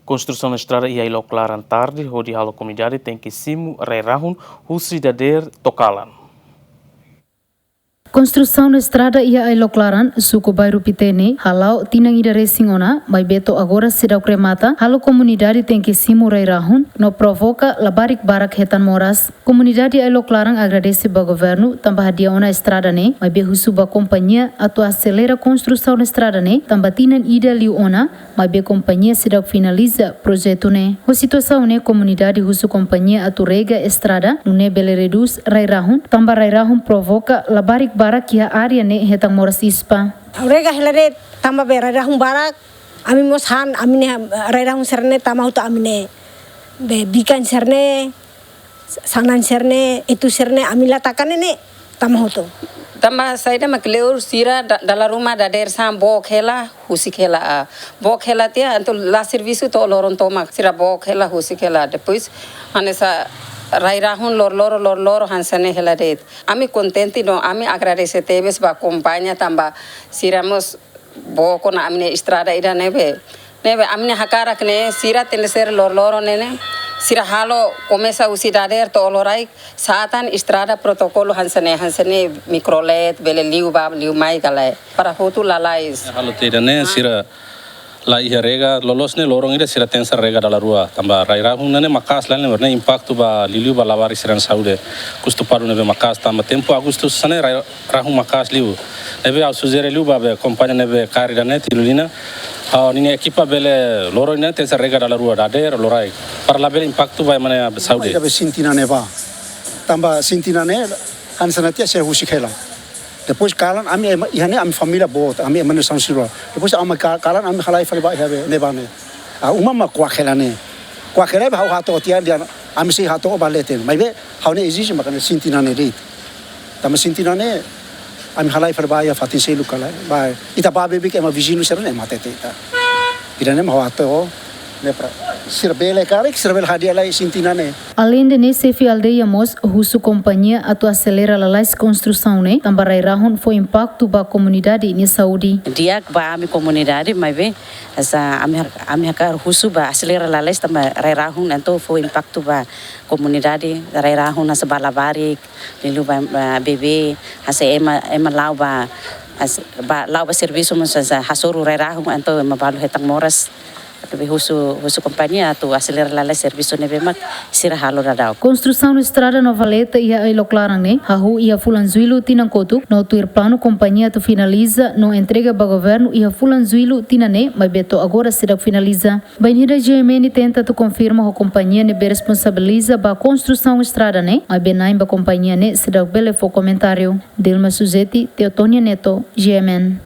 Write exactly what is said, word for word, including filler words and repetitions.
Konstrusaun estrada iha Ailok Laran tarde hodi halo komunidade tenke simu rai-rahun husi dadeer to'o kalan. Konstrusaun estrada iha Ailok Laran, suku Bairru Pité ne'e, hala'o tinan ida resin ona, maibé to'o agora seidauk remata, halo komunidade tenke simu rai-rahun, no provoka labarik barak hetan moras. Komunidade Ailok Laran agradese ba governu, tanba hadi'a ona estrada ne'e, maibé husu ba kompañia atu aselera konstrusaun estrada ne'e, tanba tinan ida liu ona, maibé kompañia seidauk finaliza projetu ne'e. Ho situasaun ne'e komunidade husu kompañia atu rega estrada, nune'e bele redús rai-rahun, tanba rai-rahun provoka labarik barak iha área ne'e hetan moras ispa. Rega hela de'it tanba be rai-rahun barak, ami mós han, ami-nia rai-rahun sira-ne'e tama hotu ami-nia be bikan sira-ne'e, sanan sira-ne'e, etu sira-ne'e, ami la taka ne'e, ne'e tama hotu. Tanba saida mak kleur sira da-, dala ruma dadeer-saan book hela, husik hela, ah, book hela tiha, entaun la servisu to'o loron tomak, sira book hela, husik hela. Depois, hanesan rai-rahun loroloron, loroloron hanesan ne'e hela de'it. Ami kontente no ami agradese tebes ba kompañia tanba sira mós book ona ami-nia estrada ida ne'ebé. Ne'ebé ami-nia hakarak ne'e sira tenke ser loroloron ne'e ne'e. Sira halo komesa husi dadeer to'o loraik sa'e tan estrada protokolu hanesan ne'e, hanesan ne'e mikrolet bele liu bá liu mai ka lae. Para hotu lalais. Halo tiha ida-ne'e sira la iha rega loloos ne'e loron ida sira tenke ser rega dala rua. Tanba rai-rahun ne'e ne'e maka'as lahalimar ne'e impaktu ba liuliu ba labarik sira-nia saúde. Kustu palu ne'ebé maka'as tanba tempu Agustus hanesan ne'e rai rahun maka'as liu. Ne'ebé ha'u sujere liu ba be kompañia ne'ebé kaer ida-ne'e Tilulina. Ah, ninia ekipa bele loron ne'e tenke ser rega dala rua dadeer loraik. Para labele impaktu ba ema nia saúde. Ida be Sintina ne'ebá. Tanba Sintina ne'e hanesan ne'e tiha sira husik hela. Depois kalan ami ema, iha ne'e ami família boot, ami ema ne'e sanulu. Depois ami ka-, kalan ami halai fali ba iha be ne'ebá ne'e. Ah, uma mak kuak hela ne'e. Kuak hela be ha'u hato'o tiha dehan ami sei hato'o ba leten. Maibé ha'u ne'e ezije maka ne'e Sintina ne'e de'it. Tanba Sintina ne'e, ami halai fali ba iha fatin seluk ka lae. Ba ita ba bebé ke ema viziñu sira-ne'e mate te ita. Ida-ne'e mak ha'u hato'o, ne'e para sira bele karik, sira bele hadi'a lai Sintina ne'e. Aleinde ne'e, xefe aldeia mós husu kompañia atu aselera lalais konstrusaun ne'e, tanba rai-rahun fó impaktu ba komunidade nia saúde. Di'ak ba ami komunidade, maibé hanesan ami har-, ami hakarak husu ba aselera lalais tanba rai-rahun entaun fó impaktu ba komunidade, rai-rahun hanesan ba labarik, liuliu ba, ba bebé, hanesan ema, ema la'o ba, as-, ba, la'o ba servisu mós hanesan hasoru rai-rahun, entaun ema balu hetan moras. Ne'ebé husu, husu kompañia atu aselera lalais servisu ne'ebé mak sira halo daudaun. Konstrusaun estrada Nova Valeta iha Ailok Laran ne'e, hahú iha fulan Jullu tinan kotuk, no tuir planu kompañia atu finaliza no entrega ba governu iha fulan Jullu tinan ne'e, maibé to'o agora seidauk finaliza. Bainhira G M N tenta atu konfirma ho kompañia ne'ebé responsabiliza ba konstrusaun estrada ne'e, maibé na'in ba kompañia ne'e seidauk bele fó komentáriu. Dilma Suzeti, Teotonia Neto, G M N.